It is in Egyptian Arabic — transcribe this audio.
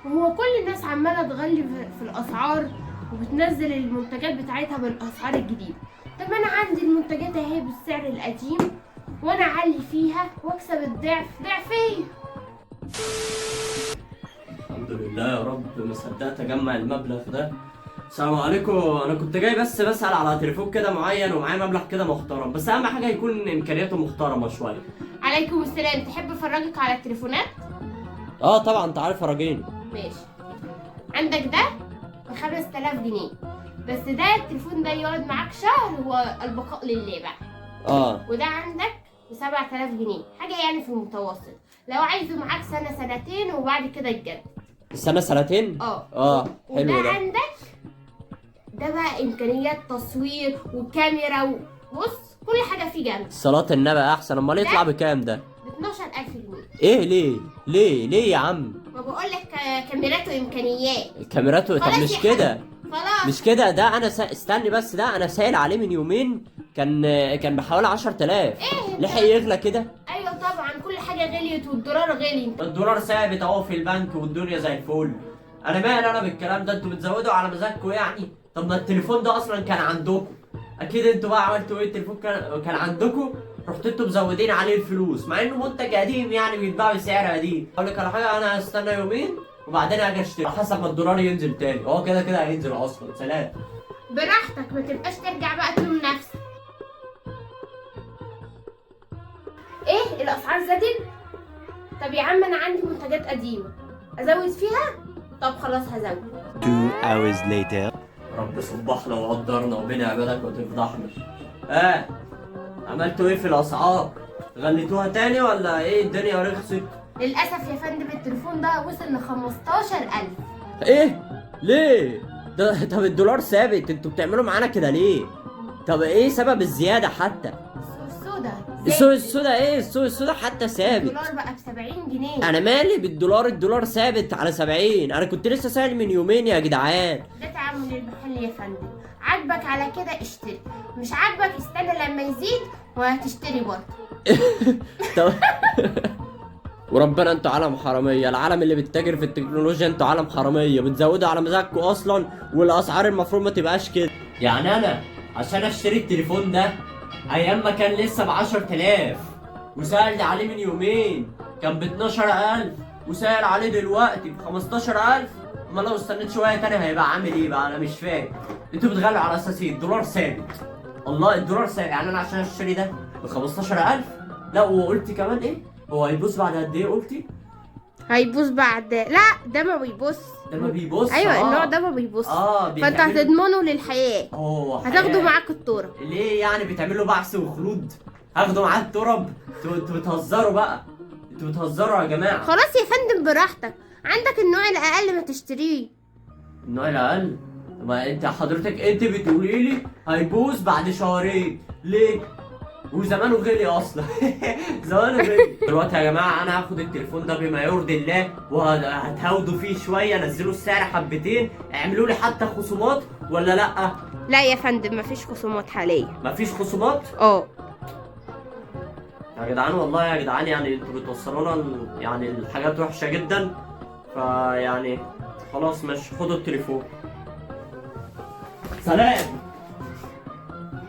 وهو كل الناس عماله تغلي في الاسعار وبتنزل المنتجات بتاعتها بالاسعار الجديدة. طب ما انا عندي المنتجات اهي بالسعر القديم وانا اعلي فيها واكسب الضعف ضعفين. الحمد لله يا رب، ما صدقت اجمع المبلغ ده. السلام عليكم، انا كنت جاي بس بسأل على تليفون كده معين ومعايا مبلغ كده محترم، بس اهم حاجة يكون امكانياته محترمة شوية. عليكم السلام، تحب افرجك على التليفونات؟ اه طبعا، انت عارف راجلين. ماشي، عندك ده ب 5000 جنيه بس، ده التليفون ده يقعد معاك شهر والبقاء لله بقى. اه. وده عندك ب 7000 جنيه، حاجة يعني في المتوسط، لو عايزه معاك سنة سنتين وبعد كده يتجدد. سنة سنتين؟ اه. اه حلو. وده ده عندك ده بقى امكانيات تصوير وكاميرا وبص كل حاجة فيه جامدة. صلاة النبي احسن. امال يطلع بكام ده؟ ب 12000 جنيه. ايه؟ ليه ليه ليه يا عم؟ ما بقول لك كاميرات وامكانيات. كاميراته؟ طب خلاص مش يا كده، خلاص مش كده. ده انا استني بس، ده انا سائل عليه من يومين، كان بحوالي 10000. ايه لحق يغلى كده؟ ايوه طبعا، كل حاجة غليت والدولار غلي. الدولار ثابت اهو في البنك والدنيا زي الفل. انا مالي انا بالكلام ده، انتوا بتزودوا على مزاجكم يعني. طب ما التليفون ده اصلا كان عندكم، اكيد انتوا بقى عملتوا ايه؟ التليفون كان عندكم، رحتوا انتوا مزودين عليه الفلوس مع انه منتج قديم، يعني بيتباع بسعر قديم. اقول لك على حاجة، انا هستنى يومين وبعدين اجي اشتري حسب ما الدولار ينزل تاني، هو كده كده هينزل اصلا. سلام. براحتك، ما تبقاش ترجع بقى تلوم نفسك. ايه الاسعار زادت؟ طب يا عم انا عندي منتجات قديمة ازود فيها؟ طب خلاص هزود. 2 hours later. رب صبحنا وقدرنا وبين عبادك وتفضحنا. عملتوا ايه في الاسعار؟ غليتوها تاني ولا ايه؟ الدنيا رخصت؟ للاسف يا فندم التليفون ده وصل ل 15000. ايه؟ ليه؟ ده طب الدولار ثابت، انتوا بتعملوا معانا كده ليه؟ طب ايه سبب الزيادة حتى؟ السوق السودا. السوق السودا ايه؟ السوق السودا حتى ثابت. الدولار بقى ب 70 جنيه. انا مالي بالدولار، الدولار ثابت على 70، انا كنت لسه سائل من يومين يا جدعان. ده تعامل المحل يا فندم، عاجبك على كده اشتري، مش عاجبك استنى لما يزيد وهتشتري برضه. طب وربنا انتوا عالم حرامية، العالم اللي بتتاجر في التكنولوجيا انتوا عالم حرامية، بتزودوا على مزاجكم اصلا، والاسعار المفروض ما تبقاش كده. يعني انا عشان اشتري التليفون ده ايام ما كان لسه ب 10000 وسأل عليه من يومين كان ب 12000 وسأل عليه دلوقتي ب 15000، امال لو استنيت شوية تاني هيبقى عامل ايه بقى؟ انا مش فاهم انتوا بتغلوا على اساس ايه؟ الدولار ثابت، الله الدولار ثابت، يعني انا عشان اشتري ده ب 15000؟ لا وقلتي كمان ايه؟ هو هيبوظ بعد قد ايه قلتي؟ هيبوظ بعد، لا ده ما بيبص. ده ما بيبص. ايوه النوع ده ما بيبص. فانت هتضمنه للحياة، هو هتاخده حياة. معاك التراب. ليه يعني بتعمل له بعث وخلود؟ هاخده معاه التراب؟ انتوا بتهزروا بقى، انتوا بتهزروا يا جماعة. خلاص يا فندم براحتك، عندك النوع الاقل ما تشتريه. النوع الاقل؟ ما انت حضرتك انت بتقولي لي هيبوظ بعد شهرين، ليه؟ وزمانه غلي اصلا. زمانه غلي دلوقتي يا جماعة. انا هاخد التليفون ده بما يرضي الله وهتهودوا فيه شوية، نزلوا السعر حبتين، اعملوا لي حتى خصومات ولا لا؟ لا يا فندم مفيش خصومات حاليا. مفيش خصومات؟ اه. يا جدعان والله يا جدعان، يعني انتوا بتوصلونا يعني الحاجات وحشة جدا، فيعني خلاص ماشي، خدوا التليفون. سلام.